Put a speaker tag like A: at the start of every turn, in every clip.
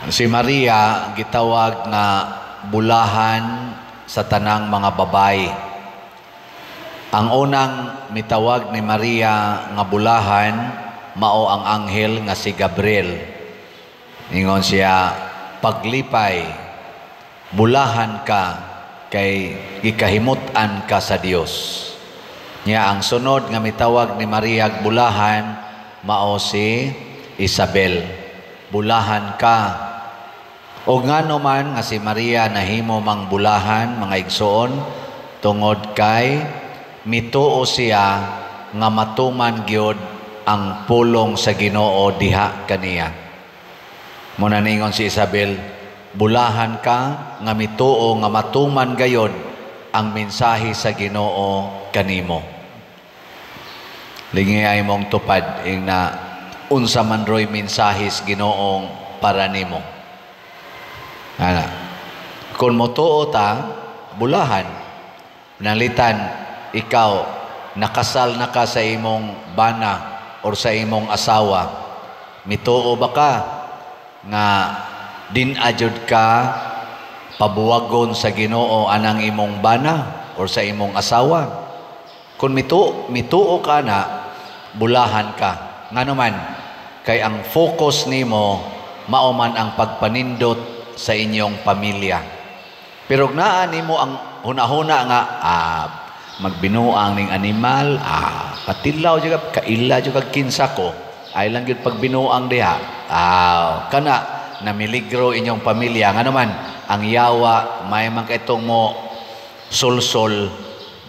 A: Si Maria gitawag nga bulahan sa tanang mga babayi. Ang unang mitawag ni Maria nga bulahan mao ang anghel nga si Gabriel. Ingon siya, "Paglipay, bulahan ka kay gikahimut-an ka sa Dios." Nya ang sunod nga mitawag ni Maria bulahan mao si Isabel. "Bulahan ka." O ngano man nga si Maria nahimo mang bulahan, mga igsoon? Tungod kay mituo siya nga matuman gyud ang pulong sa Ginoo diha kaniya. Muna ningon si Isabel, "Bulahan ka nga mituo nga matuman gayod ang mensahe sa Ginoo kanimo." Lingi ay mong tupad ing na unsa man roy mensahe sa Ginoo para nimo. Ana. Kung motuo ta, bulahan. Nalitan, ikaw, nakasal na ka sa imong bana or sa imong asawa. Mituo ba ka nga din-a jud ka pabuwagon sa Ginoo anang imong bana or sa imong asawa? Kung mituo ka na, bulahan ka. Ngano man, kay ang focus nimo mao man ang pagpanindot sa inyong pamilya. Pero naa nimo ang hunahuna nga magbinuang ning animal, patilaw jud ka, kaila jud kag kinsa ko, ay lang gyud pagbinuang diha. Kana namiligro inyong pamilya. Ngano man, ang yawa may man kaitong mo sulsol.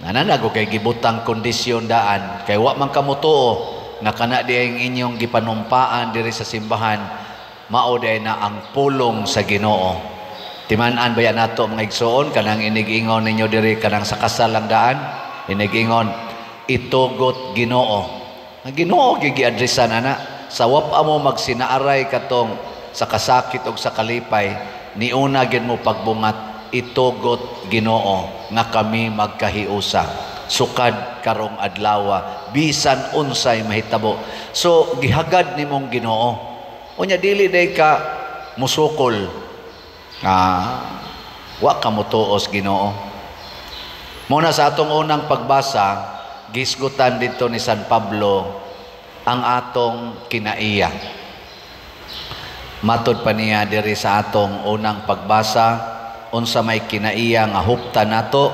A: Nananago kay gibutang kondisyon daan kay wa man kamutuo nga kana di ang inyong gipanumpaan diri sa simbahan mao diay na ang pulong sa Ginoo. Timan-an baya nato, mga igsoon, kanang inig-ingon ninyo diri kanang sa kasal lang daan, inig-ingon, "Itugot Ginoo." Ang Ginoo gigi-adresan ana. Sa wap mo magsinaaray katong sa kasakit og sa kalipay, niuna gid mo pagbungat, "Itugot Ginoo nga kami magkahiusa sukad karong adlawa bisan unsay mahitabo." So gihagad nimong Ginoo. Unya dili day ka musukol nga wa ka motuos Ginoo. Muna sa atong unang pagbasa, gisgutan dito ni San Pablo ang atong kinaiya. Matod pa niya diri sa atong unang pagbasa, unsa may kinaiya nga huptan nato?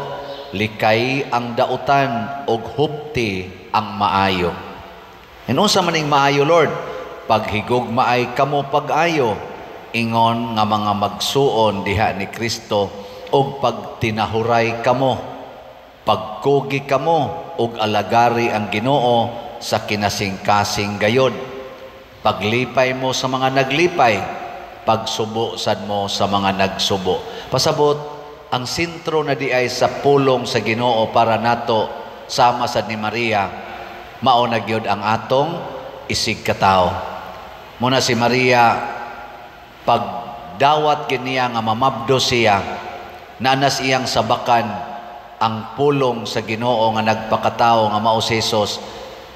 A: Likay ang dautan ug hupti ang maayo. And unsa man ning maayo, Lord? Paghigugmaay kamo pag-ayo ingon nga mga magsuon diha ni Kristo ug pagtinahuray kamo, pagkugi kamo ug alagari ang Ginoo sa kinasingkasing gayod. Paglipay mo sa mga naglipay, pagsubo sad mo sa mga nagsubo. Pasabot, ang sentro na di ay sa pulong sa Ginoo para nato sama sad ni Maria, mao na gyud ang atong isig katawo. Muna si Maria, pagdawat gid niya nga mamabdo siya, nanas iyang sabakan ang pulong sa Ginoo nga nagpakatao nga mao si Jesus,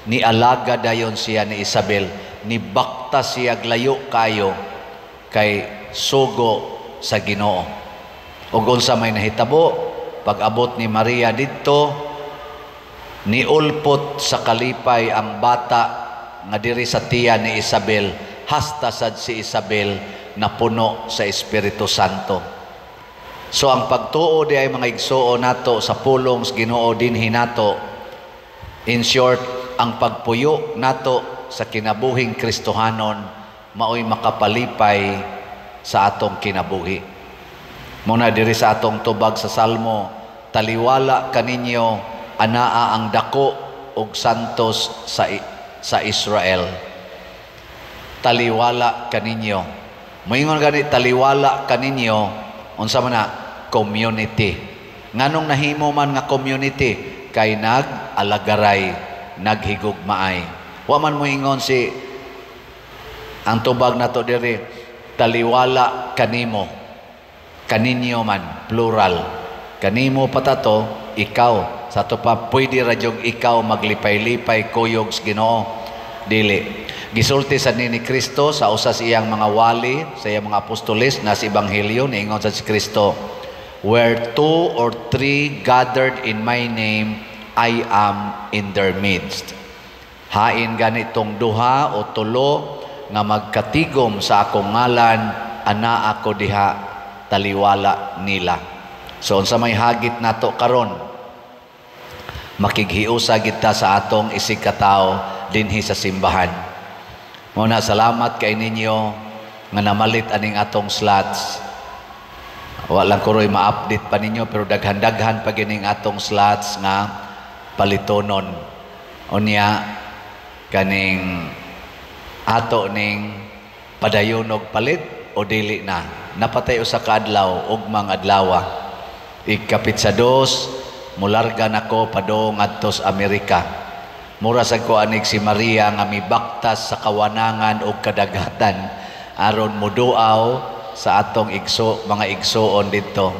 A: ni alaga dayon siya ni Isabel, ni bakta siya layo kayo kay sugo sa Ginoo. Ug unsa may nahitabo pag-abot ni Maria didto? Niulpot sa kalipay ang bata nga diri sa tiyan ni Isabel, hasta sad si Isabel napuno sa Espiritu Santo. So ang pagtuo di ay, mga igsuon, nato sa pulong sa Ginoo dinhi nato. In short, ang pagpuyo nato sa kinabuhing Kristohanon maoy makapalipay sa atong kinabuhi. Muna diri sa atong tubag sa Salmo, "Taliwala kaninyo anaa ang dako og santos sa Israel." Taliwala kaninyo. Moingon gani taliwala kaninyo, unsa man na? Community. Nganong nahimo man nga community? Kay nag-alagaray, naghigugmaay. Wa man moingon si ang tubag nato diri, taliwala kanimo. Kaninyo man, plural. Kanimo pa tato, ikaw. Sa ato pa, pwede ra jud ikaw maglipay-lipay kuyog sa Ginoo? Dili. Gisulti sa ni Kristo sa usa sa iyang mga wali, sa iyang mga apostoles na sa Ebanghelyo, niingon sa si Kristo, "Where two or three gathered in my name, I am in their midst." Hain ganitong duha o tulo nga magkatigom sa akong ngalan, ana ako diha taliwala nila. So unsa may hagit nato karon? Makighiusa gid ta sa atong isig katawo dinhi sa simbahan. Mao na, salamat kay ninyo nga namalit aning atong slots. Wa lang ko roy ma-update pa ninyo, pero daghan-daghan pa gining atong slots nga palitonon. Unya kaning ato ning padayonog palit o dili na. Napatay usa ka adlaw, ugmang adlawa. Ikapitsa 2, mularga nako padung ngadto sa Amerika. Mura sad ko anig si Maria nga mibaktas sa kawanangan og kadagatan aron muduaw sa atong igso, mga igsoon didto.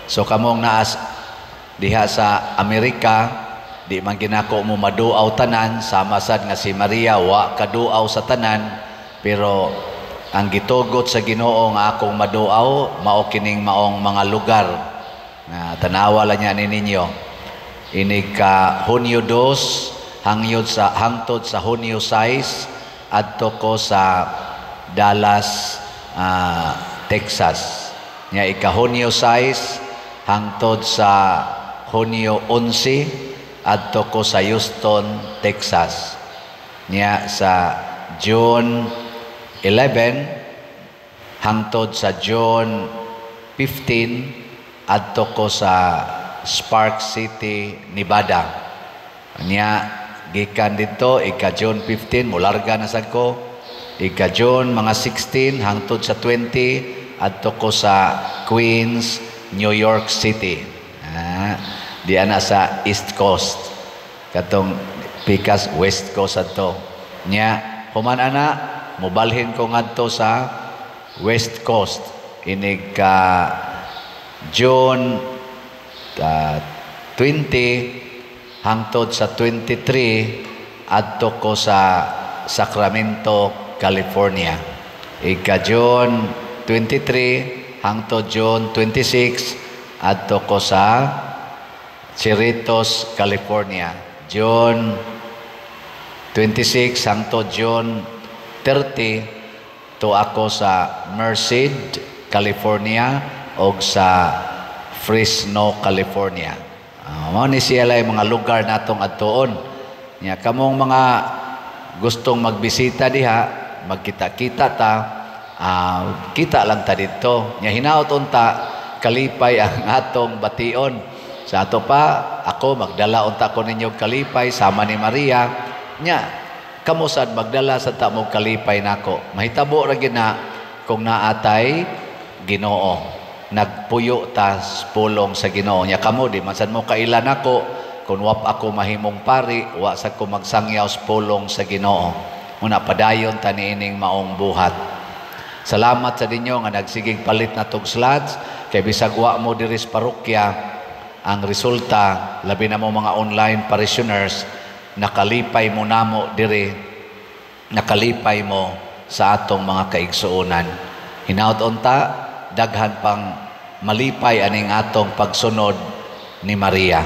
A: So kamong naas diha sa Amerika, di man ginako mo maduaw tanan, sama sad nga si Maria wa kaduaw sa tanan, pero ang gitugot sa Ginoo nga akong maduaw mao kining maong mga lugar. Na tanawa lang niya ni ninyo. Inig ka Hunyo 2 hangyod sa hangtod sa Hunyo 6, adto ko sa Dallas, Texas. Nya ika Hunyo 6 hangtod sa Hunyo 11, adto ko sa Houston, Texas. Nya sa June 11 hangtod sa June 15, adto ko sa Sparks City, Nevada. Nya gikan didto, ika June 15 mularga na sad ko. Ika June mga 16 hangtod sa 20, adto ko sa Queens, New York City. Diya na sa East Coast. Katong pikas West Coast adto. Nya human ana, mobalhin ko ngadto sa West Coast. Inig ka June 20 hangtod sa 23, adto ko sa Sacramento, California. Ika June 23 hangtod June 26, adto ko sa Cerritos, California. June 26 hangtod June 30, to ako sa Merced, California og sa Fresno, California. Mao ni siya lay mga lugar natong adtuon. Nya kamong mga gustong magbisita diha, magkita-kita ta, kita lang ta didto. Nya hinaot unta kalipay ang atong bation. Sa ato pa, ako magdala unta ko ninyo kalipay sama ni Maria. Nya kamo sad magdala sa ta mo kalipay nako. Mahitabo ra gyud na kung naatay Ginoo. Nagpuyo ta pulong sa Ginoo. Nya kamo di man sad mo kaila nako kung wap ako mahimong pari, wa sad ko magsangyaw sa pulong sa Ginoo. Una padayon ta niining maong buhat. Salamat sa ninyo nga nagsigig palit na tog slots kay bisag wa mo diri sa parokya, ang resulta, labi na mo mga online parishioners, nakalipay mo namo diri, nakalipay mo sa atong mga kaigsuonan. Hinaot unta daghan pang malipay aning atong pagsunod ni Maria.